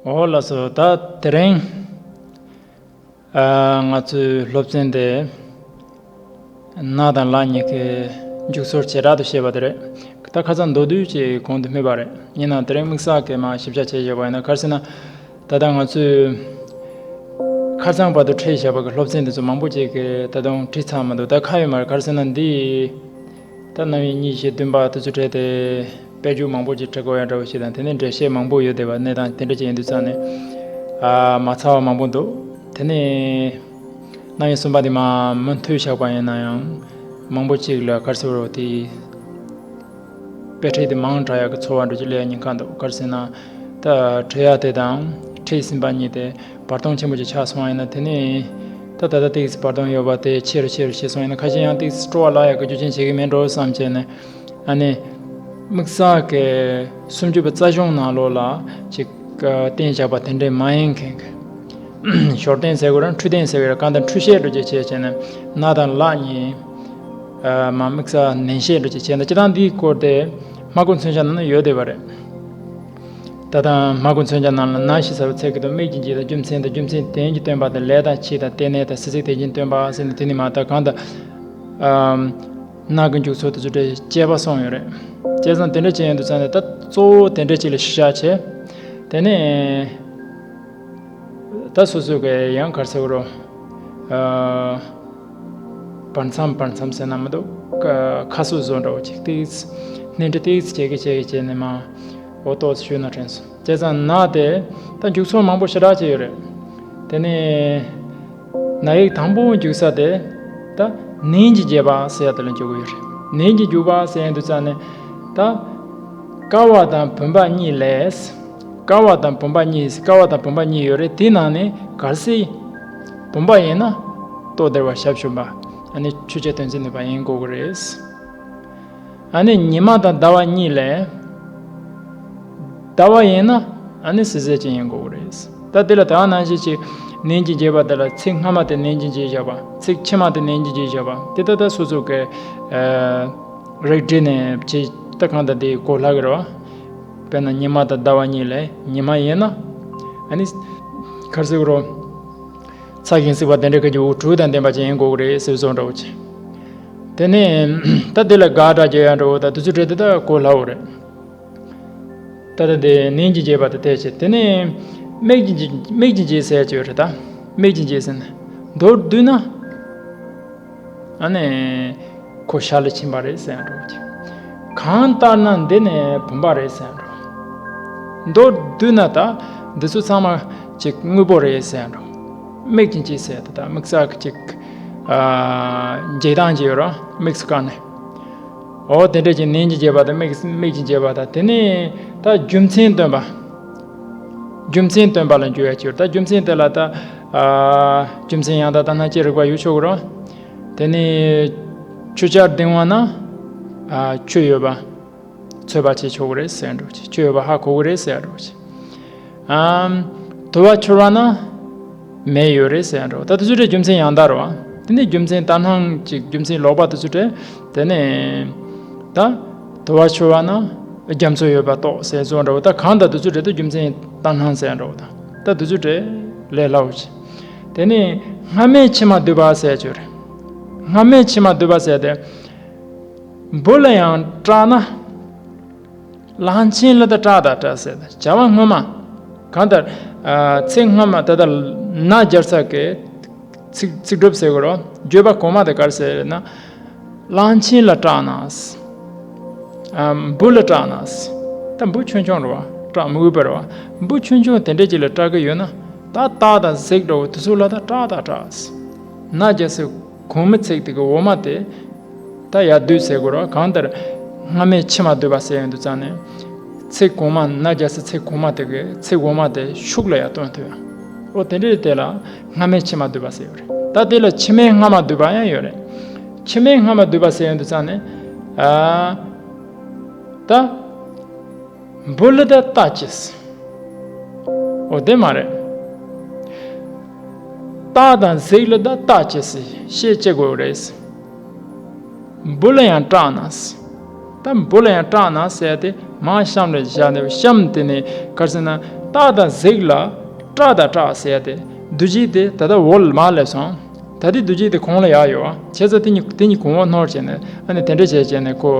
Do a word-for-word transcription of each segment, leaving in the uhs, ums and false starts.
འོ་ལགས་སོ། ད་དེ་རིང་ཨ་ང་ཚོའི་སློབ་ཚན་དེ་ན་དང་ལ་གཉིས་ཀའི་འཇུག་སྲོལ་བྱེ་བྲག་ཏུ་བཤད་པ་དེ་རེད། ད་ཁ་སང་མདོར་བསྡུས་ཅིག་གོང་དུ་སྨོས་པ་རེད། ཡིན་ནའང་དེ་རིང་དམིགས་བསལ་གྱི་མར་ཞིབ་ཆ་བྱས་བཞག་པ་ཡིན་ན། ག་རེ་ཟེར་ན། ད་ལྟ་ང་ཚོས་ཁ་སང་བར་དུ་ཁྲིད་བཞག་པ་གི་སློབ་ཚན་དེ་ཚོ་མང་པོ་ཅིག་གིས་ད་དུང་ཁྲིད་ཚར་མི་འདུག་ད་ཁག་ཡོད་མ་རེད། ག་རེ་ཟེར་ན། འདི་ད་རྣམ་དབྱེ་གཉིས་བཞི་བདུན་པ་དེ་ཚོ་ཁྲིད་དེ་དཔེ་རྒྱུགས་མང་པོ་ཅིག་ཁྲིད་དགོས་ཡ་འདྲ་བོ་ཞིག་དང་། དེ་ནས་འགྲེལ་བཤད་མང་པོ་ཡོད་བསྡད་པ། གནས་སྟངས་དེ་འདྲ་ཅིག་ཡིན་དུས་ཙང་ནས་ཨ་མ་ཚར་བ་མང་པོ་འདུག་དེ་ནས་རྣམ་དབྱེ་གསུམ་པ་དེ་མར་མུ་མཐུད་བཞག་པ་ཡིན་ན་ཡང་མང་པོ་ཅིག་ལ་ག་རེ་ཟེར་དགོས་རེད། དེ་དཔེ་ཁྲིད་དེ་མང་དྲགས་ཡག་གི་ཚོར་བ་འདྲ་ཅིག་སླེབས་ཡ་ཉེན་ཁ་འདུག་ག་རེ་ཟེར་ན། ད་ཁྲིད་ཡ་དེ་དང་ཁྲིད་ཟིན་པ་གཉིས་དེ་བར་སྟོང་ཆེན་པོ་ཅིག་ཆགས་སོང་བ་ཡིན་ན། དེ་ནས་ད་ད་ལྟ་ཏོག་ཙམ་བར་སྟོང་ཡོད་པ་དེ་ཆེ་རུ་ཆེ་རུ་ཕྱིན་སོང་ཡིན་ན། ཁ་ཤས་ཡང་ཏོག་ཙམ་སྤྲོ་བ་བརླག་ཡག་གི་རྒྱུ་རྐྱེན་བྱེད་ཀྱི་མེད་འགྲོ་བསམ་བྱས་ནས། ཨ་ནི་དམིགས་བསལ་གྱི་སུམ་ཅུ་པའི་རྩ་གཞུང་ནང་ལོགས་ལ་ཅིག་བསྟན་བཞག་པ་དེ་འདྲས་མ་ཡིན་མཁན་གྱི། ཞོར་སྟོན་ཟེར་དགོས་རེད། འཕྲོས་སྟོན་ཟེར་དགོས་རེད། གང་ལྟར་འཕྲོས་བཤད་འདྲ་ཅིག་བྱས་བྱས་ནས་ན་དང་ལ་གཉིས་ཨ་མར་དམིགས་བསལ་ནན་བཤད་འདྲ་ཅིག་བྱས་ནས། སྤྱིར་བཏང་འདིའི་སྐོར་དེ་སྨྲ་སྒོ་མཚོན་བྱ་ནང་ན་ཡོད་བསྡད་པ་རེད། ད་ལྟ་སྨྲ་སྒོ་མཚོན་བྱ་ནང་ལ་ན་ཞེས་བྱ་བའི་ཚིག་གི་དོན་དམིགས་ཀྱིས་འབྱེད་དང་། རྒྱུ་མཚན་དང་། རྒྱུ་མཚན་དོན་གྱིས་སྟོན་པ་དང་། ལས་དང་བྱེད་དང་། རྟེན་གནས་དང་། སྲིད་ཚིག་དོན་གྱིས་སྟོན་པ་ཟེར་ནས། དེ་ནས་མར་ད་གང་ལྟར་ཨ་ན་གི་འཇུག་ཚུལ་དེ་ཚོ་འདྲ་དཔྱད་པ་སོང་ཡོད་རེད། བྱས་ཙང་དེ་འདྲ་བྱས་ཡོང་དུས་ཙང་ནས་ད་གཙོ་བོ་དེ་འདྲ་ཅིག་ལ་གཞི་བཞག་བྱས། དེ་ནས་ད་སོ་སོ་གི་ཡང་ག་རེ་ཟེར་དགོས་རེད། ཨ་བར་མཚམས་བར་མཚམས་ཟེར་ན་མི་འདུག་ཁ་གསོ་བཟོ་འདྲ་བོ་ཅིག་ཏོག་ཙམ་སྣེ་ཁྲིད་ཏོག་ཙམ་བྱེད་ཀྱི་བྱེད་ཀྱི་བྱས་ནས་མར་འོ་ཏོག་ཙམ་ཞུས་ན་དྲན་སོང་། བྱས་ཙང་ན་དེ་ད་འཇུག་ཚུལ་མང་པོ་ཞེ་དྲག་ཅིག་ཡོད་རེད། དེ་ནས་ན་ཡིག་དང་པོ་འཇུག་ས་དེ་ད་ནན་གྱིས་འབྱེད་པ་ཟེར་ཡ་དེ་ལ་འཇུག་གི་ཡོད་རེད། ནན་གྱིས་འཇུག་པ་ཟེར་ཡ་དུས་ཙང་ནས་ད་ཀ་བ་དང་བུམ་པ་གཉིས་ལས། ཀ་བ་དང་བུམ་པ་གཉིས། ཀ་བ་དང་བུམ་པ་གཉིས་ཡོད་རེད། དེའི་ནང་ནས་གལ་སྲིད་བུམ་པ་ཡིན་ན་ལྟོ་ལྡིར་བ་ཞབས་ཞུམ་པ། ཨ་ནི་ཆོས་ཅན། དོན་ཚན་ནུས་པ་ཡིན་དགོས་ཀྱི་རེད། ཨ་ནི་ཉི་མ་དང་ཟླ་བ་གཉིས་ལས། ཟླ་བ་ཡིན་ན་ཨ་ནི་སྲིད་ཚད་ཅན་ཡིན་དགོས་ཀྱི་རེད། ད་དེ་ལ་ད་ག་ནང་བཞིན་ཅིག་ནན་གྱིས་འབྱེད་པ་དེ་ལ་ཚིག་སྔ་མ་དེ་ནན་གྱིས་འབྱེད་བཞག་པ། ཚིག་ཕྱི་མ་དེ་ནན་གྱིས་འབྱེད་བཞག་པ་དེ་ད་ལྟ་སོ་སོ་གི་ཨ་རིགས་བསྒྲེས་ནས་བྱས། ད་གང་ལྟར་དེ་གོ་སླ་གི་རེད་བ། དཔེར་ན་ཉི་མ་དང་ཟླ་བ་གཉིས་ལས། ཉི་མ་ཡིན་ན་ཨ་ནི་ག་རེ་ཟེར་དགོས་རེད། ཚ་ཞིང་བསིལ་བ་དེ་འདྲ་གི་འོད་དྲུག་དང་ལྡན་པ་ཅིག་ཡིན་དགོས་ཀྱི་རེད་ཟེར་བཟོ་འདྲ་བོ་ཅིག་དེ་ནས་ད་དེ་ལ་དགག་སྒྲ་བརྗོད་ཡ་འདྲ་བོ་དང་དེ་ཚོ་བྲིས་དེ་ད་གོ་སླ་བོ་རེད། ད་ལྟ་དེ་ནན་གྱིས་འབྱེད་པ་དེ་དེ་བྱས། དེ་ནས་དམིགས་ཀྱིས་འབྱེད། དམིགས་ཀྱིས་འབྱེད་ཟེར་གྱི་ཡོད་རེད། ད་དམིགས་ཀྱིས་འབྱེད་ཟེར་ན་མདོར་བསྡུས་ན། ཨ་ནི་ཁོ་ཤར་ལ་ཕྱིན་པ་རེད་ཟེར་ཡ་འདྲ་བོ་ཅིག་གང་ལྟར་ན་འདི་ནི་བུམ་པ་རེད་ཟེར་ཡ་འདྲ་བོ། མདོར་བསྡུས་ན་ད་འདི་ཚོ་ཚང་མ་ཅིག་དངོས་པོ་རེད་ཟེར་ཡ་འདྲ་བོ། དམིགས་ཀྱིས་འབྱེད་ཟེར་ཡ་དེ་ད་དམིགས་བསལ་གྱི་ཅིག་ཨ་འབྱེད་སྟངས་ཅིག་ཡོད་རེད་བ། དམིགས་སུ་བཀར་ནས། འོ་དེ་འདྲ་ཅིག་ནན་གྱིས་འབྱེད་པ་དང་དམིགས། དམིགས་ཀྱིས་འབྱེད་པ་དང་། དེ་ནས་ད་རྒྱུ་མཚན་སྟོན་པ། རྒྱུ་མཚན་སྟོན་པ་ལ་འཇུག་ཡ་ཅིག་ཡོད་རེད། ད་རྒྱུ་མཚན་དེ་ལ་ད་ཨ་རྒྱུ་མཚན་ཡང་དག་ལྟར་སྣང་སྤྱིའི་རིགས་པ་ཡོད་ཆོག་གི་རེད་བ། དེ་ནས་ཆོས་ཅན། ལྡན་པ་ན་ཨ་ཆོས་ཡོད་པ་ཚོད་དཔག་བྱེད་ཆོག་གི་རེད་ཟེར་འདྲ་བོ་ཅིག་ཆོས་ཡོད་པ་ཧ་གོ་གི་རེད་ཟེར་འདྲ་བོ་ཅིག་ཨམ། དུ་བ་འཕྱུར་བ་ན་མེ་ཡོད་རེད་ཟེར་འདྲ་བོ། ད་དེ་ཚོ་རེད་རྒྱུ་མཚན་ཡང་དག་རེད་བ། དེ་ནས་རྒྱུ་མཚན་ལྟར་སྣང་ཅིག་རྒྱུ་མཚན་ལོག་པ་དེ་ཚོ་རེད། དེ་ནས་ད་དུ་བ་འཕྱུར་བ་ན་རྒྱ་མཚོ་ཡོད་པ་རྟོགས་ཟེར་བཟོ་འདྲ་བོ། ད་གང་ལྟར་དེ་ཚོ་རེད། ད་རྒྱུ་མཚན་ལྟར་སྣང་ཟེར་འདྲ་བོ། ད་ད་དེ་ཚོ་རེད་ལས་སླ་བོ་ཅིག་དེ་ནས་སྔ་མས་ཕྱི་མ་བསྡུས་པ་ཟེར་ཅིག་ཡོད་རེད། སྔ་མས་ཕྱི་མ་བསྡུས་པ་ཟེར་དེ། འབུ་ལ་ཡང་སྐྲག་ན། གླང་ཆེན་ལ་ད་སྐྲག་དང་སྐྲག་ཟེར། བྱ་བ་སྔོན་མ། གང་ལྟར་ཨ་ཚིག་སྔ་མ་ད་ལྟ་ན་སྦྱར་ས་གི་ཚིག་ཚིག་གྲུབ་ཟེར་དགོས་རེད་བ། བརྗོད་པ་གོང་མ་དེ་ག་རེ་ཟེར་ན། གླང་ཆེན་ལ་སྐྲག་ན། ཨ་འབུ་ལ་སྐྲག་ན། ད་འབུ་ཆུང་ཆུང་རེད་བ། སྐྲག་མི་དགོས་པ་རེད་བ། འབུ་ཆུང་ཆུང་དེ་འདྲས་ཅིག་ལ་སྐྲག་གི་ཡོད་ན། ད་སྟག་དང་གཟིག་འདྲ་བོ་དེ་ཚོ་ལ་ད་སྐྲག་དང་སྐྲག་ན་སྦྱར་སའི་གོང་མའི་ཚིག་དེ་གི་འོག་མ་དེ། ད་ཡར་བསྡུས་ཟེར་དགོས་རེད་བ། གང་ལྟར་སྔ་མས་ཕྱི་མ་བསྡུས་པ་ཟེར་ཡོང་དུས་ཙང་ནས། ཚིག་གོང་མ། ན་སྦྱར་སའི་ཚིག་གོང་མ་དེ་གི་ཚིག་འོག་མ་དེ་ཤུགས་ལ་ཡར་བཏོན་ཐུབ་ཡ། འོ་དེ་འདྲའི་དེ་ལ་སྔ་མས་ཕྱི་མ་བསྡུས་པ་ཟེར་ཡོད་རེད། ད་དེ་ལ་ཕྱི་མས་སྔ་མ་བསྡུས་པ་ཡང་ཡོད་རེད། ཕྱི་མས་སྔ་མ་བསྡུས་པ་ཟེར་ཡོང་དུས་ཙང་ནས། ཨ་ད། འབུ་ལ་ད་སྟག་ཅེས། འོ་དེ་མ་རེད། སྟག་དང་གཟིག་ལ་ད་སྟག་ཅེས་ཟེར་བཤད་ཅེས་དགོས་རེད། འབུ་ལ་ཡང་སྐྲག་ན། ད་འབུ་ལ་ཡང་སྐྲག་ན་ཟེར་ཏེ་མར་གཤམ་ལ་བཞག་ནས། གཤམ་དེ་ནས་ག་རེ་ཟེར་ན། སྟག་དང་གཟིག་ལ་སྐྲ་དང་སྐྲག་ཟེར་ཡ་དེ། འདུ་བྱེད་དེ་ད་ལྟ་འོག་ལ་མར་སླེབས་སོང་། ད་དེ་འདུ་བྱེད་དེ་གོང་ལ་ཡར་ཡོད་པ། བྱས་ཙང་དེ་གཉིས་དེ་གཉིས་གོང་འོག་བསྣོར་བྱས་ནས་ཨ་ནི་དེ་འདྲ་བྱས་བྱས་ནས་ཁོ།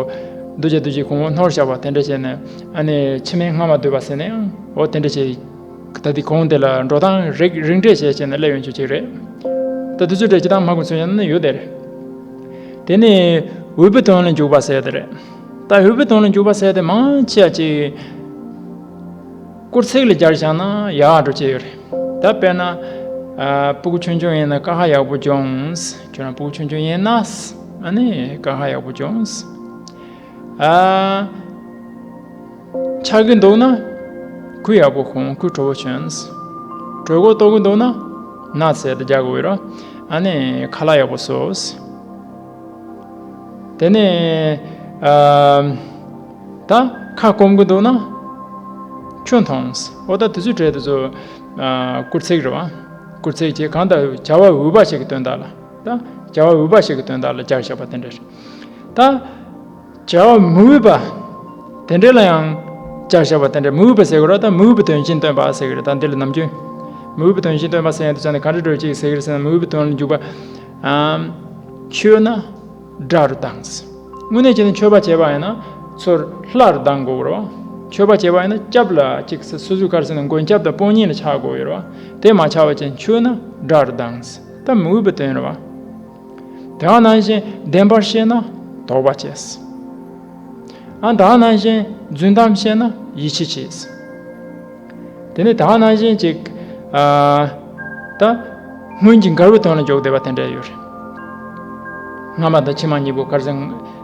འདུ་བྱེད་འདུ་བྱེད་གོང་འོག་བསྣོར་བཞག་པ་དེ་འདྲ་བྱས་ནས་ཨ་ནི་ཕྱི་མའི་སྔ་མ་བསྡུས་པ་ཟེར་ནའང་འོ་དེ་འདྲ་བྱས། ད་དེ་གོང་དེ་ལ་འགྲོ་སྟངས་རིགས་རིགས་འགྲེ་བྱས་བྱས་ནས་སླེབས་ཡོང་རྒྱུ་ཅིག་རེད། ད་དེ་ཚོ་འདྲ་ཅི་ལྟར་མ་གོ་ཚུལ་ཡང་ན་ཡོད་དེ་རེད། དེ་ནས་འོས་པའི་དོན་ལ་འཇུག་པ་ཟེར་དེ་རེད། ད་འོས་པའི་དོན་ལ་འཇུག་པ་ཟེར་དེ་མང་ཆེ་བ་ཅིག་སྐུལ་ཚིག་ལ་སྦྱར་བཞག་ན་ཡག་འགྲོ་ཆེ་ཡོད་རེད། ད་དཔེར་ན། ཨ། སྤུ་གུ་ཆུང་ཆུང་ཡིན་ན་ཀ་ཁ་ཡག་པོ་སྦྱོངས། ཁྱོད་རང་སྤུ་གུ་ཆུང་ཆུང་ཡིན་ན། ཨ་ནི་ཀ་ཁ་ཡག་པོ་སྦྱོངས། ཨ། ཆགས་ཀྱི་འདུག་ན། གུ་ཡག་པོ་གོན། གུ་དྲོ་པོ་གྱོན། གྲོད་ཁོག་ལྟོགས་ཀྱི་འདུག་ན། ན་ཟེར་དེ་རྒྱག་དགོས་རོ། ཨ་ནི་ཁ་ལག་ཡག་པོ་ཟོས། དེ་ནས། ཨ། ད་ཁ་སྐོམ་གྱི་འདུག་ན། ཆུ་འཐུངས། འོ་ད་དེ་ཚོའི་གྲས་དེ་ཚོ། ཨ། སྐུལ་ཚིག་རེད་པ། སྐུལ་ཚིག་ཅེས་གང་ལྟར་བྱ་བ་འོས་པ་ཞིག་གི་དོན་དག་ལ། ད་བྱ་བ་འོས་པ་ཞིག་གི་དོན་དག་ལ་སྦྱར་བཞག་པ་དེ་འདྲ་རེད། ད་བྱ་བ་མི་འོས་པ་དེ་འདྲ་ལ་ཡང་སྦྱར་བཞག་པ་དེ་འདྲ། མི་འོས་པ་ཟེར་དགོས་རེད། ད་མི་འོས་པའི་དོན་གཞན་སྟོན་པ་ཟེར་གྱི་རེད། ད་འདི་ལ་ནམ་རྒྱུན་མི་འོས་པའི་དོན་གཞན་སྟོན་པ་ཟེར་ཡ་དེ་ཚོ་ནི་ག་འདྲ་འདྲ་ཅིག་ཟེར་གྱི་རེད་ཟེར་ན། མི་འོས་པའི་དོན་ལ་འཇུག་པ། ཨམ། མཆོད་ན་དགྲ་རུ་ལྡང་། དངོས་གནས་བྱས་ན་མཆོད་པ་བྱས་པ་ཡིན་ན་ཚུར་ལྷ་རུ་ལྡང་དགོས་རེད་པ། མཆོད་པ་བྱས་པ་ཡིན་ན་སྐྱབས་ལ་ཅིག་སོ་སོའི་ག་རེ་ཟེར་ན་མགོན་སྐྱབས་དང་དཔུང་གཉེན་ལ་ཆགས་དགོས་ཡོད་རེད་པ། དེ་མ་ཆགས་པ་བྱས་མཆོད་ན་དགྲ་རུ་ལྡང་། ད་མི་འོས་པའི་དོན་རེད་པ། དེ་ག་ནང་བཞིན་བདེན་པར་བཤད་ན་དོགས་པ་སྐྱེས། ཨ། དེ་ག་ནང་བཞིན་རྫུན་གཏམ་བཤད་ན་ཡིད་ཆེས་སྐྱེས། དེ་ནས་དེ་ག་ནང་བཞིན་ཅིག་ཨ། ད་སྔོན་གྱི་འགལ་བའི་དོན་ལ་འཇོག་བསྡད་པ་དེ་འདྲ་ཡོད་རེད། སྔ་མ་དང་ཕྱི་མ་གཉིས་པོ་ག་རེ་ཟེར། ཨ།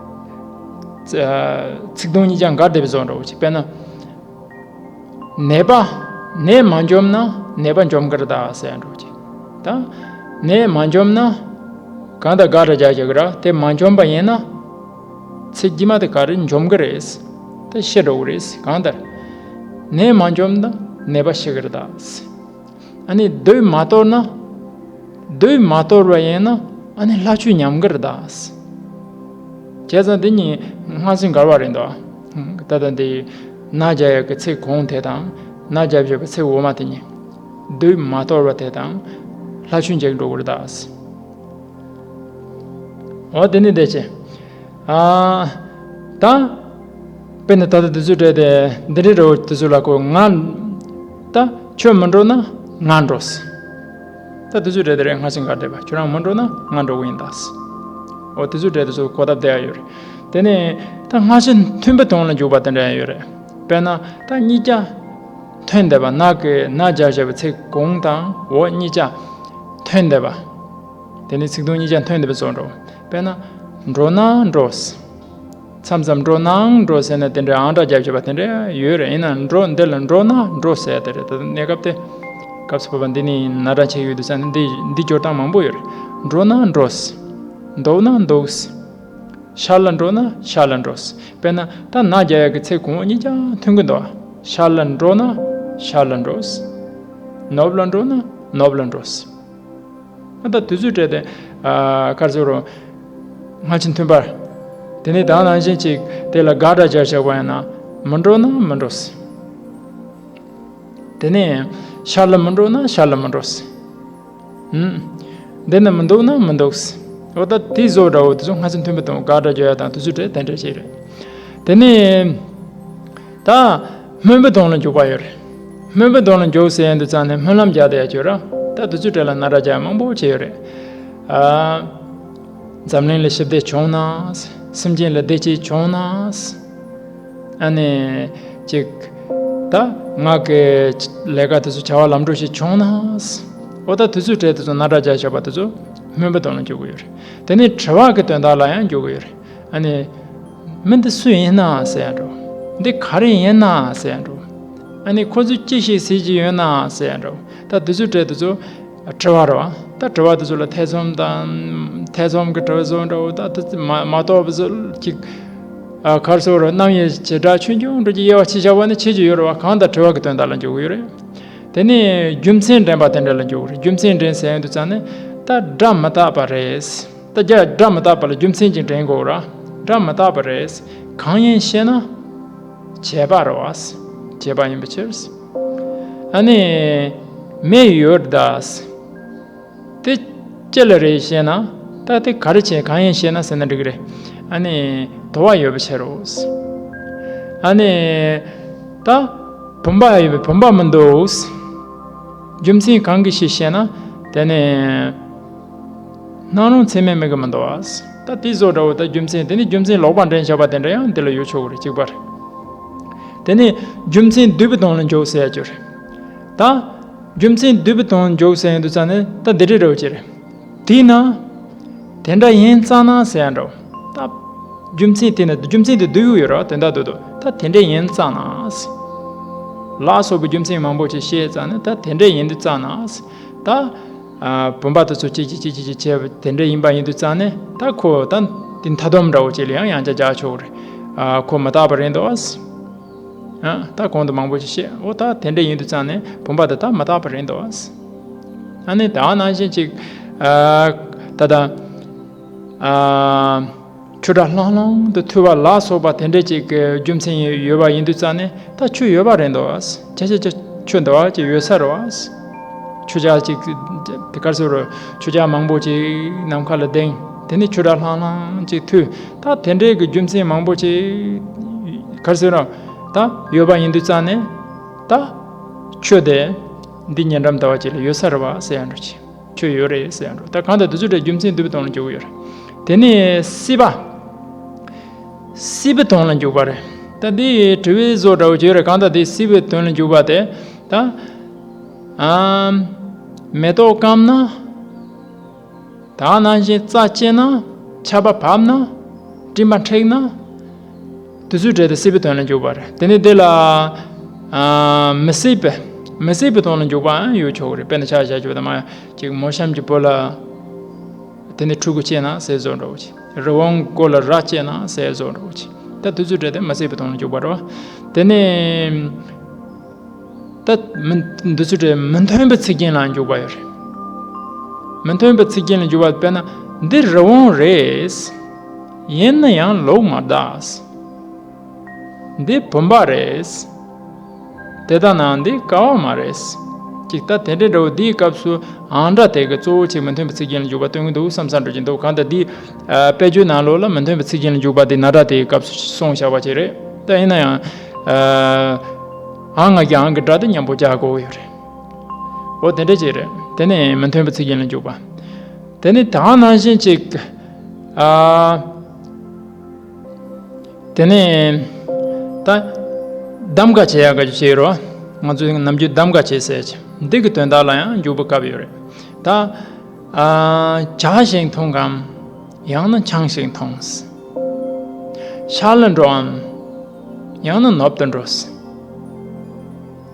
ཚིག་དོན་གཉིས་ཀྱང་འགལ་བསྡད་པའི་བཟོ་འདྲ་བོ་ཅིག་དཔེར་ན། ནད་པ། ནད་མ་འཇོམས་ན་ནད་པ་འཇོམས་ཀྱི་རེད་ད་ཟེར་འགྲོ་ཅིག་ད་ནད་མ་འཇོམས་ན། གང་ལྟར་དགག་སྒྲ་རྒྱག་རྒྱག་གི་ར། དེ་མ་འཇོམས་པ་ཡིན་ན། ཚིག་རྗེས་མ་དེ་ག་རེ་འཇོམས་ཀྱི་རེད། དེ་ཤི་འགྲོ་གི་རེད། གང་ལྟར། ནད་མ་འཇོམས་ན་ནད་པ་ཤི་གི་རེད་ད། ཨ་ནི་དུས་མ་གཏོར་ན། དུས་མ་གཏོར་བ་ཡིན་ན་ཨ་ནི་ལྷ་ཆོས་ཉམས་ཀྱི་རེད་ད། བྱས་ཙང་འདི་གཉིས་སྔ་ཕྱི་འགལ་བ་རེད་འདུག་ད་ལྟ་འདི་ན་རྒྱག་ཡག་གི་ཚིག་གོང་དེ་དང་ན་རྒྱག་བཞག་པའི་ཚིག་འོག་མ་དེ་གཉིས། དུས་མ་གཏོར་བ་དེ་དང་ལྷ་ཆོས་འཇིག་འགྲོ་གི་རེད་ད། འོ་དེ་ནི་བདེ་ཆེ། ཨ། ད། དཔེར་ན་ད་ལྟ་དེ་ཚོའི་གྲས་དེ་འདི་འདྲའི་འདྲ་བོ་དེ་ཚོ་ལ་ཁོ་ང་། ད་ཁྱོད་མི་འགྲོ་ན་ང་འགྲོ། ད་དེ་ཚོའི་གྲས་དེ་རེད། སྔ་ཕྱི་འགལ་བསྡད་པ། ཁྱོད་རང་མི་འགྲོ་ན་ང་འགྲོ་གི་ཡིན་ད། འོ་དེ་ཚོའི་གྲས་དེ་ཚོ་གོ་སྟབས་བདེ་ཡ་ཡོད་རེད། དེ་ནས་ད་སྔ་ཕྱི་མཐུན་པའི་དོན་ལ་འཇུག་པ་དེ་འདྲ་ཡང་ཡོད་རེད། དཔེར་ན་ད་གཉིས་ཀ་མཐུན་བསྡད་པ། ན་གི་ན་སྦྱར་བཞག་པའི་ཚིག་གོང་དང་འོག་གཉིས་ཀ་མཐུན་བསྡད་པ། དེ་ནི་ཚིག་དོན་གཉིས་ཀ་མཐུན་བསྡད་པའི་བཟོ་འདྲ་བོ། དཔེར་ན། འགྲོ་ན་འགྲོ། མཚམས་མཚམས་འགྲོ་ནའང་འགྲོ་ཟེར་ན་དེ་འདྲའི་ཨང་སྒྲ་རྒྱབ་བྱས་པ་དེ་འདྲ་ཡོད་རེད། ཡིན་ནའང་འགྲོ་འདི་ལ་འགྲོ་ན་འགྲོ་ཟེར་དེ་རེད། ད་གནས་སྐབས་དེ། སྐབས་སུ་བབ་པ་འདི་ནི་ན་སྒྲ་ཆེ་ཡོད་དུས་ཙང་ནི་འདི་འདི་སྦྱོར་སྟངས་མང་པོ་ཡོད་རེད། འགྲོ་ན་འགྲོ། འདུག་ན་འདུག་ཤར་ལ་འགྲོ་ན་ཤར་ལ་འགྲོ། དཔེར་ན་ད་ན་རྒྱག་ཡག་གི་ཚིག་གོང་འོག་གཉིས་ཀྱང་མཐུན་གྱི་འདུག་ཤར་ལ་འགྲོ་ན་ཤར་ལ་འགྲོ། ནུབ་ལ་འགྲོ་ན་ནུབ་ལ་འགྲོ། ད་དུས་ཚོད་སྤྲད་དེ། ཨ། ག་རེ་ཟེར་རོ། སྔ་ཕྱི་མཐུན་པར། དེ་ནས་ད་ནང་བཞིན་ཅིག་དེ་ལ་དགག་སྒྲ་སྦྱར་བཞག་པ་ཡིན་ན། མི་འགྲོ་ན་མི་འགྲོ། དེ་ནས་ཤར་ལ་མི་འགྲོ་ན་ཤར་ལ་མི་འགྲོ། ཨུམ། འདི་ན་མི་འདུག་ན་མི་འདུག་འོ་ད་དེ་བཟོ་འདྲ་བོ་དེ་ཚོ་སྔ་ཕྱི་མཐུན་པའི་དོན་དགག་སྒྲ་སྦྱར་ཡ་དང་དུས་ཚོད་སྤྲད་དེ་འདྲ་ཞིག་རེད། དེ་ནས། ད། སྨོན་པའི་དོན་ལ་འཇུག་པ་ཡོད་རེད། སྨོན་པའི་དོན་ལ་འཇུག་ཟེར་ཡོང་དུས་ཙང་ནས་སྨོན་ལམ་རྒྱག་བསྡད་ཡ་ཅིག་ཡོད་ར། ད་དེ་ཚོའི་གྲས་ལ་ན་སྒྲ་རྒྱག་ཡ་མང་པོ་ཅིག་ཡོད་རེད། ཨ། འཛམ་གླིང་ལ་ཞི་བདེ་བྱུང་ན། སེམས་ཅན་ལ་བདེ་སྐྱིད་བྱུང་ན། ཨ་ནི། ཅིག་ད་ང་གི་ལས་ཀ་དེ་ཚོ་བྱ་བ་ལམ་འགྲོ་ཞིག་བྱུང་ན། འོ་ད་དེ་ཚོའི་གྲས་དེ་ཚོ་ན་སྒྲ་རྒྱག་བཞག་པ་དེ་ཚོ་སྨོན་པའི་དོན་ལ་འཇུག་གི་ཡོད་རེད། དེ་ནས་དྲི་བ་གི་དོན་དག་ལ་ཡང་འཇུག་གི་ཡོད་རེད། ཨ་ནི། མི་འདི་སུ་ཡིན་ན་ཟེར་ཡ་འགྲོ། འདི་ག་རེ་ཡིན་ན་ཟེར་ཡ་འགྲོ། ཨ་ནི་ཁོ་ཚོས་ཅི་ཞིག་ཟེར་གྱི་ཡོད་ན་ཟེར་ཡ་འགྲོ། ད་དེ་ཚོའི་གྲས་དེ་ཚོ་དྲི་བ་རེད་བ། ད་དྲི་བ་དེ་ཚོ་ལ་ཐེ་ཚོམ་དང་། ཐེ་ཚོམ་གྱི་དྲི་བ་བཟོ་འདྲ་བོ། ད་དེ་ཚོ་མ་མ་གཏོགས་པ་བཟོ་ཅིག་ཨ། ག་རེ་ཟེར་རོ། རྣམ་དབྱེ་བྱེ་བྲག་ཆོས་འབྱུང་འགྲོ་གི་དབྱེ་བ་ཕྱེ་བཞག་པ་ནི་ཕྱེ་རྒྱུ་ཡོད་རེད་བ། གང་ལྟར་དྲི་བ་གི་དོན་དག་ལ་འཇུག་གི་ཡོད་རེད། དེ་ནས་རྒྱུ་མཚན་འདྲེན་པ་དེ་འདྲ་ལ་འཇུག་གི་རེད། རྒྱུ་མཚན་འདྲེན་ཟེར་ཡོང་དུས་ཙང་ནི། ད་སྒྲ་མི་རྟག་པ་རེད། ད་རྒྱ་སྒྲ་མི་རྟག་པ་ལ་རྒྱུ་མཚན་ཅིག་འདྲེན་དགོས་ར། སྒྲ་མི་རྟག་པ་རེད། གང་ཡིན་ཞེ་ན། བྱས་པ་རེད་བ། བྱས་པ་ཡིན་པའི་ཕྱིར། ཨ་ནི་མེ་ཡོད་ད། དེ་ཅི་ལ་རེད་ཞེ་ན། ད་དེ་ག་རེ་བྱས་གང་ཡིན་ཞེ་ན་ཟེར་ན་འགྲིག་གི་རེད། ཨ་ནི་དུ་བ་ཡོད་པ་ཕྱིར་རོ། ཨ་ནི་ད་བུམ་པ་ཡོད་པའི་བུམ་པ་མི་འདུག། རྒྱུ་མཚན་གང་གི་ཕྱིར་ཞེ་ན། དེ་ནི་སྣང་རུང་ཚད་མའི་མིག་གིས་མི་འདུག་པ། ད་དེ་བཟོ་འདྲ་བོ་ད་རྒྱུ་མཚན་དེ་ནི་རྒྱུ་མཚན་ལོག་པར་འདྲེན་བྱ་བ་དེ་འདྲ་ཡང་འདི་ལ་ཡོད་ཆོག་གི་རེད། གཅིག་པ་རེད། དེ་ནི་རྒྱུ་མཚན་བསྡུས་པའི་དོན་ལ་འཇོག་ཟེར་ཡ་ཅིག་རེད། ད་རྒྱུ་མཚན་བསྡུས་པའི་དོན་ལ་འཇོག་ཟེར་ཡ་འདུག་ཙང་ནི་ད་འདི་འདྲ་འདྲ་བོ་ཅིག་རེད། དེས་ན་དེ་འདྲ་ཡིན་ཙང་ན་ཟེར་ཡ་འདྲ་བོ། ད་རྒྱུ་མཚན་དེས་ན་རྒྱུ་མཚན་དེ་བསྡུས་ཡོད་རེད། དོན་དག་བསྡུས་འདུག། ད་དེ་འདྲ་ཡིན་ཙང་ན་ཟེར། ལ་སོགས་པའི་རྒྱུ་མཚན་མང་པོ་ཅིག་བཤད་ཙང་ནི་ད་དེ་འདྲ་ཡིན་དུས་ཙང་ན་ཟེར། ད་ཨ་བུམ་པ་དེ་ཚོ་གཅིག་གཅིག་གཅིག་གཅིག་བྱས་པ་དེ་འདྲ་ཡིན་པ་ཡིན་དུས་ཙང་ནས། ད་ཁོ་ད་དེ་མཐའ་སྡོམ་འདྲ་བོ་ཅིག་ལ་ཡང་ཡང་བསྐྱར་རྒྱག་ཆོག་གི་རེད། ཨ་ཁོ་མི་རྟག་པ་རེད་འདུག་ཨ། ཨ་ད་གོང་དུ་མང་པོ་ཞིག་བཤད། འོ་ད་དེ་འདྲ་ཡིན་དུས་ཙང་ནས་བུམ་པ་དེ་ད་མི་རྟག་པ་རེད་འདུག་ཨ། ཨ་ནི་ད་ནང་བཞིན་ཅིག་ཨ་ད་ད་ཨ། ཆུ་སྒྲ་ལྷང་ལྷང་དུ་ཐོས་པ་ལ་སོགས་པ་དེ་འདྲ་ཅིག་གི་རྒྱུ་མཚན་ཡོད་པ་ཡིན་དུས་ཙང་ནས་ད་ཆུ་ཡོད་པ་རེད་འདུག་བ། ཆ་ཆ་ཆ་ཆུ་འདུག་བ་ཅིག་ཡོད་ས་རེད་བ། ཆུ་བྱ་ཅིག་དེ་གར་སོ་རུ་ཆུ་བྱ་མང་པོ་ཅིག་ནམ་མཁའ་ལ་ལྡིང་། དེ་ནས་ཆུ་སྒྲ་ལྷང་ལྷང་ཅིག་ཐོས། ད་དེ་འདྲའི་གི་རྒྱུ་མཚན་མང་པོ་ཅིག་གར་སོ་རུ་ད་ཡོད་པ་ཡིན་དུས་ཙང་ནས་ད་ཆུ་དེ་འདི་ཉེ་འགྲམ་ཟླ་བ་ཅིག་ལ་ཡོད་ས་རེད་བ་ཟེར་ཡང་འགྲོ་ཅིག་ཆོས་ཡོད་རེད་ཟེར་ཡང་འགྲོ། ད་གང་ལྟར་དེ་ཚོ་འདྲ་རྒྱུ་མཚན་བསྡུས་པའི་དོན་ལ་འཇོག་གི་ཡོད་རེད། དེ་ནས་སྲིད་པ། སྲིད་པའི་དོན་ལ་འཇུག་པ་རེད། ད་འདི་དྲི་བའི་བཟོ་འདྲ་བོ་བྱས་རེད། གང་ལྟར་དེ་སྲིད་པའི་དོན་ལ་འཇུག་པ་དེ། ད་ཨམ་མེ་ཏོག་སྐམ་ན། ད་ནང་བཞིན་རྩྭ་སྐྱེས་ན། ཆར་པ་བབས་ན། སྤྲིན་པ་འཁྲིགས་ན། དེ་ཚོའི་གྲས་དེ་སྲིད་པའི་དོན་ལ་འཇུག་པ་རེད། དེ་ནས་དེ་ལ་ཨ་མི་སྲིད་པའི། མི་སྲིད་པའི་དོན་ལ་འཇུག་པའང་ཡོད་ཆོག་གི་རེད། དཔེར་ན་ཆ་བཞག་ཆོག་པ་དང་མ་ཅིག་མོ་གཤམ་གྱི་བུ་ལ་དེ་ནས་ཕྲུ་གུ་སྐྱེས་ན་ཟེར་བཟོ་འདྲ་བོ་ཅིག། རི་བོང་མགོ་ལ་རྭ་སྐྱེས་ན་ཟེར་བཟོ་འདྲ་བོ་ཅིག། ད་དེ་ཚོའི་གྲས་དེ་མི་སྲིད་པའི་དོན་ལ་འཇུག་པ་རེད་བ། དེ་ནས། ད་མི་འདི་ཚོ་གྲས་མི་མཐུན་པའི་ཚིག་རྒྱན་ལ་འཇུག་པ་ཡོད་རེད། མི་མཐུན་པའི་ཚིག་རྒྱན་ལ་འཇུག་པ་དཔེར་ན། འདི་རི་བོང་རེད། ཡིན་ན་ཡང་ལུག་མ་རེད། འདི་བུམ་པ་རེད། དེ་ལྟ་ན་འདི་ཀ་བ་མ་རེད། ཅིག་ད་དེ་འདྲའི་འདྲ་བོ་འདིའི་སྐབས་སུ་ཨང་སྒྲ་དེ་གི་གཙོ་བོ་ཆེ་མི་མཐུན་པའི་ཚིག་རྒྱན་ལ་འཇུག་པ་སྟོན་གྱི་འདུག་བསམ་བསམ་འགྲོ་གྱི་འདུག། གང་ལྟར་འདི་ཨ་དཔེ་བརྗོད་ནང་ལོགས་ལ་མི་མཐུན་པའི་ཚིག་རྒྱན་ལ་འཇུག་པ་འདི་ན་སྒྲ་དེའི་སྐབས་སུ་གསུངས་བཞག་པ་ཅིག་རེད། ད་ཡིན་ན་ཡང་ཨ་ཨང་ང་གི་ཨང་གི་སྒྲ་དེ་མཉམ་པོ་རྒྱག་དགོས་ཡོད་རེད། འོ་དེ་འདྲ་ཅིག་རེད། དེ་ནས་མི་མཐུན་པའི་ཚིག་རྒྱན་ལ་འཇུག་པ། དེ་ནས་ད་ནང་བཞིན་ཅིག་ཨ། དེ་ནས་ད་གདམ་ག་བྱེད་ཡག་གི་བྱེད་རོ། ང་ཚོས་ནམ་རྒྱུན་གདམ་ག་བྱེད་ཟེར་གྱི་འདི་གི་དོན་དག་ལ་ཡང་འཇུག་པའི་སྐབས་ཡོད་རེད། ད་ཨ་ཇ་ཞིག་འཐུང་གམ། ཡང་ན་ཆང་ཞིག་འཐུང་། ཤར་ལ་འགྲོའམ། ཡང་ན་ནུབ་ཏུ་འགྲོ།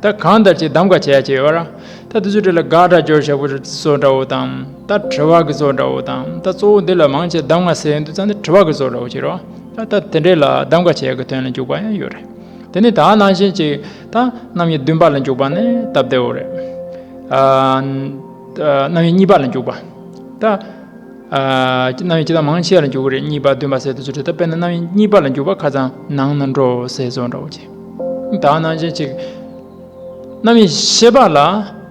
ད་གང་ལྟར་ཅིག་གདམ་ག་བྱེད་ཡ་ཅིག་ཡོད་ར། ད་དེ་ཚོ་དེ་ལ་དགག་སྒྲ་སྦྱོར་བྱེད་པོ་བཟོ་འདྲ་བོ་དང་། ད་དྲི་བ་གི་བཟོ་འདྲ་བོ་དང་། ད་གཙོ་བོ་འདི་ལ་མང་ཆེ་གདམ་ག་ཟེར་ཡོང་དུས་ཙང་ནི་དྲི་བ་གི་བཟོ་འདྲ་བོ་ཅིག་རེད་བ། ད་ད་དེ་འདྲས་ལ་གདམ་ག་བྱེད་ཡ་གི་དོན་ལ་འཇུག་པ་ཡང་ཡོད་རེད། དེ་ནི་ད་ནང་བཞིན་ཅིག་ད་རྣམ་དབྱེ་བདུན་པ་ལ་འཇུག་པ་ནི་སྟབས་བདེ་བོ་རེད། ཨ་རྣམ་དབྱེ་གཉིས་པ་ལ་འཇུག་པ། ད་ཨ་རྣམ་དབྱེ་ཇི་ལྟར་མང་ཆེ་བ་ལ་འཇུག་གི་རེད། གཉིས་པ་བདུན་པ་ཟེར་དུས་ཚོད་དེ། ད་དཔེར་ན་རྣམ་དབྱེ་གཉིས་པ་ལ་འཇུག་པ་ཁ་སང་ནང་ན་འགྲོ་ཟེར་བཟོ་འདྲ་བོ་ཅིག། ད་ནང་བཞིན་ཅིག་རྣམ་དབྱེ་བཞི་པ་ལ།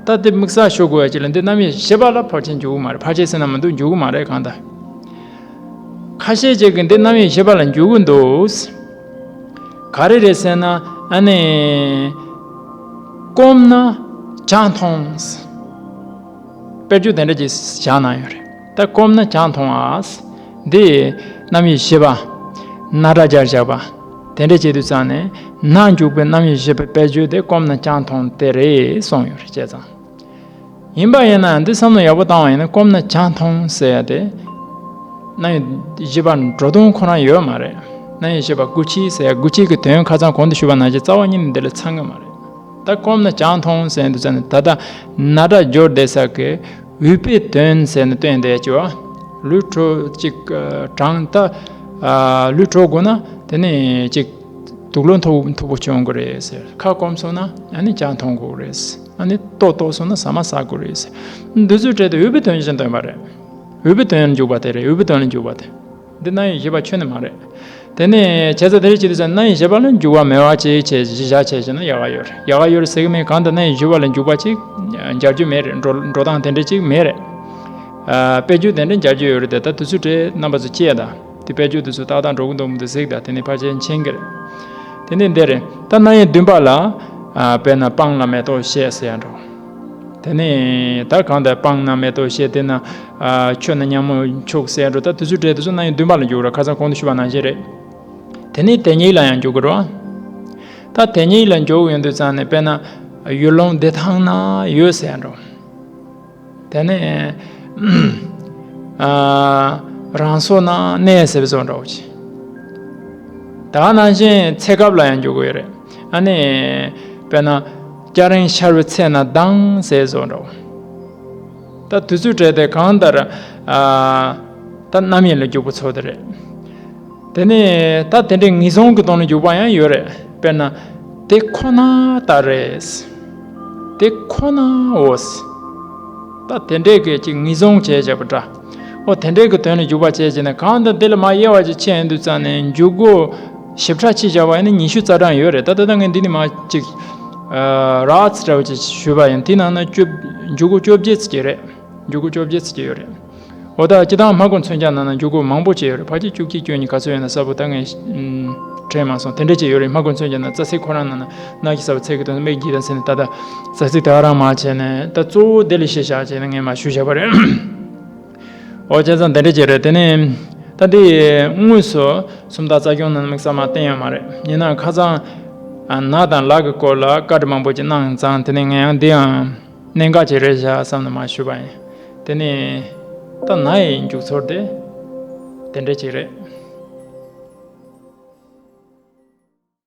ད་དེ་དམིགས་བསལ་ཤོད་དགོས་ཡ་ཅིག་ལ། འདི་རྣམ་དབྱེ་བཞི་པ་ལ་ཕལ་ཆེར་འཇུག་གི་མ་རེད། ཕལ་ཆེར་ཟེར་ན་མི་འདུག། འཇུག་གི་མ་རེད། གང་ལྟར་ཁ་ཤས་ཅིག་གིས་འདི་རྣམ་དབྱེ་བཞི་པ་ལ་འཇུག་གི་འདུག། ག་རེ་རེད་ཟེར་ན། ཨ་ནི་སྐོམ་ན་ཇ་འཐུང་། དཔེར་བརྗོད་དེ་འདྲ་ཅིག་བཞག་གནང་ཡོད་རེད། ད་སྐོམ་ན་ཇ་འཐུང་ཨ། འདི་རྣམ་དབྱེ་བཞི་པ། ན་སྒྲ་སྦྱར་བཞག་པ། དེ་འདྲ་བྱེད་དུས་ཙང་ནས་ན་འཇུག་པའི་རྣམ་དབྱེ་བཞི་པའི་དཔེར་བརྗོད་དེ་སྐོམ་ན་ཇ་འཐུང་དེ་རེད་གསུངས་ཡོད་རེད། བྱས་ཙང་། ཡིན་པ་ཡིན་ན་འདི་བསམ་བློ་ཡག་པོ་བཏང་བ་ཡིན་ན། སྐོམ་ན་ཇ་འཐུང་ཟེར་ཡ་དེ་རྣམ་དབྱེ་བཞི་པ་འགྲོ་དོན་ཁོ་རང་ཡོད་མ་རེད། རྣམ་དབྱེ་བཞི་པ་དགུ་བཅུ་ཟེར་ཡ། དགུ་བཅུ་གི་དོན་ཁ་སང་གོང་དུ་ཞུས་པ་ནང་བཞིན་རྩ་བ་ཉིད་ནས་འདི་ལ་ཚང་གི་མ་རེད། ད་སྐོམ་ན་ཇ་འཐུང་ཟེར་དུས་ཙང་ནས། ད་ལྟ་ན་སྒྲ་སྦྱོར་བསྡད་ས་གི་འོས་པའི་དོན་ཟེར་ནས་སྟོན་བསྡད་ཀྱི་བ། ལུས་དྲོ་ཅིག་གྲང་། ད་ལུས་དྲོ་དགོས་ན་དེ་ནས་ཅིག་དུག་ལོག་མཐུག་མཐུག་པོ་བྱུང་དགོས་རེད་ཟེར། ཁ་སྐོམ་སོང་ན་ཨ་ནི་ཇ་འཐུང་དགོས་རེད། ཨ་ནི་ལྟོགས་ལྟོགས་སོང་ན་ཟ་མ་ཟ་དགོས་རེད་ཟེར། འདི་ཚོའི་གྲས་དེ་འོས་པའི་དོན་བཞིན་སྟོན་པ་རེད། འོས་པའི་དོན་ལ་འཇུག་པ་དེ་རེད། འོས་པའི་དོན་ལ་འཇུག་པ་དེ། འདི་རྣམ་དབྱེ་བཞི་པ་ཁྱོན་ནས་མ་རེད། དེ་ནས་བྱས་ཙང་དེ་རེད་ཅི་དུས་ཙམ་རྣམ་དབྱེ་བཞི་པ་ལ་འཇུག་པ་མེད་པ་ཅིག་བྱས་གཞི་བཞག་བྱས་བྱས་ན་ཡག་ག་ཡོད་རེད། ཡག་ག་ཡོད་རེད་ཟེར་གི་མེད། གང་ལྟར་རྣམ་དབྱེ་བཞི་པ་ལ་འཇུག་པ་ཅིག་མཇལ་རྒྱུ་མེད་རེད། འགྲོ་འགྲོ་སྟངས་དེ་འདྲ་ཅིག་མེད་རེད། ཨ། དཔེ་རྒྱུན་དེ་འདྲ་མཇལ་རྒྱུ་ཡོད་རེད་དེ། ད་དུས་ཚོད་དེ་རྣམ་པ་ཚོ་སྐྱེལ་དང་། དེ་དཔེ་རྒྱུན་དེ་ཚོ་ཏག་ཏག་འགྲོ་གི་འདུག་མི་འདུག་གཟིགས་དང་། དེ་ནས་ཕལ་ཆེར་མཁྱེན་གི་རེད། དེ་ནས་འདི་རེད། ད་རྣམ་དབྱེ་བདུན་པ་ལ། ཨ། དཔེར་ན་སྤང་ལ་མེ་ཏོག་བཞད་ཟེར་ཡ་འདྲ། དེ་ནས་ད་གང་ལྟར་སྤང་ན་མེ་ཏོག་བཞད། དེ་ན། ཨ། ཆུ་ན་ཉ་མོ་འཁྱུག་ཟེར་ཡ་འདྲ། ད་དུས་ཚོད་དེ་ཚོ་རྣམ་དབྱེ་བདུན་པ་ལ་འཇུག་རེད། ཁ་སང་གོང་དུ་ཞུས་པ་ནང་བཞིན་རེད། དེ་ནས་དེ་ཉིད་ལ་ཡང་འཇུག་གི་རེད། ད་དེ་ཉིད་ལ་འཇུག་ཡོང་དུས་ཙམ་ནས་དཔེར་ན་ཡུལ་ལུང་འདི་ཐང་ན་ཡོད་ཟེར་ཡ་འདྲ། དེ་ནས་ཨ། རང་སོ་ན་གནས་ཟེར་བཟོ་འདྲ་བོ་ཅིག་ད་ནང་བཞིན་ཚེ་སྐབས་ལ་ཡང་འཇུག་གི་ཡོད་རེད། ཨ་ནི་དཔེར་ན་སྐྱ་རེངས་ཤར་བའི་ཚེ་ན་ལྡང་ཟེར་བཟོ་འདྲ་བོ། ད་དུས་ཚོད་སྤྲད་དེ་གང་ལྟར། ཨ། ད་རྣམ་དབྱེ་ལ་འཇུག་པ་ཚོ་དེ་རེད། དེ་ནས་ད་དེ་འདྲའི་ངེས་བཟུང་གི་དོན་ལ་འཇུག་པ་ཡང་ཡོད་རེད། དཔེར་ན། དེ་ཁོ་ན་ལྟར་རེད། དེ་ཁོ་ནའོ། ད་དེ་འདྲའི་གི་ཅིག་ངེས་བཟུང་བྱས་བྱས་པ་འདྲ། འོ་དེ་འདྲའི་གི་དོན་ལ་འཇུག་པ་བྱས་བྱས་ནས། གང་ལྟར་དེ་ལ་མར་དབྱེ་བ་ཅིག་ཕྱེ་ཡོང་དུས་ཙམ་ནས་འཇུག་སྒོ་ཞིབ་ཕྲ་ཅིག་བྱས་པ་ཡིན་ན་ཉི་ཤུ་རྩ་གྲངས་ཡོད་རེད། ད་ད་ལྟ་ངས་འདི་ནས་མར་ཅིག་ཨ། རགས་ཙམ་འདྲ་བོ་ཅིག་ཞུས་པ་ཡིན། དེའི་ནང་ན་བཅུ། འཇུག་སྒོ་བཅོ་བརྒྱད་ཙམ་ཅིག་རེད། འཇུག་སྒོ་བཅོ་བརྒྱད་ཙམ་ཅིག་ཡོད་རེད། འོ་ད་སྤྱིར་བཏང་སྨྲ་སྒོ་མཚོན་ཆ་ནང་ན་འཇུག་སྒོ་མང་པོ་ཅིག་ཡོད་རེད། ཕལ་ཆེར་བཅུ་གཅིག་བཅུ་གཉིས་ག་ཚོད་ཡོད་ན་གསལ་པོ་ད་ངས་ཨམ། དྲན་མ་སོང་། དེ་འདྲ་ཅིག་ཡོད་རེད། སྨྲ་སྒོ་མཚོན་ཆ་ནང་རྩ་ཚིག་ཁོ་རང་ནང་ན་ནག་གི་ས་བོ་ཚིག་གི་དོན་སྨད་ཀྱི་དང་ཟེར་ནས། ད་ད་རྩ་ཚིག་དེ་ག་རང་མར་བྱས་ནས། ད་གཙོ་བོ་དེ་ལ་གཞི་བཞག་བྱས་ནས་ངས་མར་ཞུས་བཞག་པ་རེད། འོ་བྱས་ཙང་དེ་འདྲ་ཅིག་རེད། དེ་ནས་ད་འདི་དངོས་སུ་སུམ་རྟགས་རྩ་རྒྱུད་ནང་དམིགས་བསལ་མར་བསྟན་ཡོད་མ་རེད། ཡིན་ནའང་ཁ་སང་ཨ། ན་དང་ལ་གི་སྐོར་ལ་བཀའ་འདྲི་མང་པོ་ཅིག་གནང་ཙང་། དེ་ནས་ངས་ཡང་འདི་ཡང་གནད་འགག་ཅིག་རེད་བཞག་བསམ་ནས་མར་ཞུས་པ་ཡིན། དེ་ནས་ད་ན་ཡི་འཇུག་ཚུལ་དེ་དེ་འདྲ་ཅིག་རེད།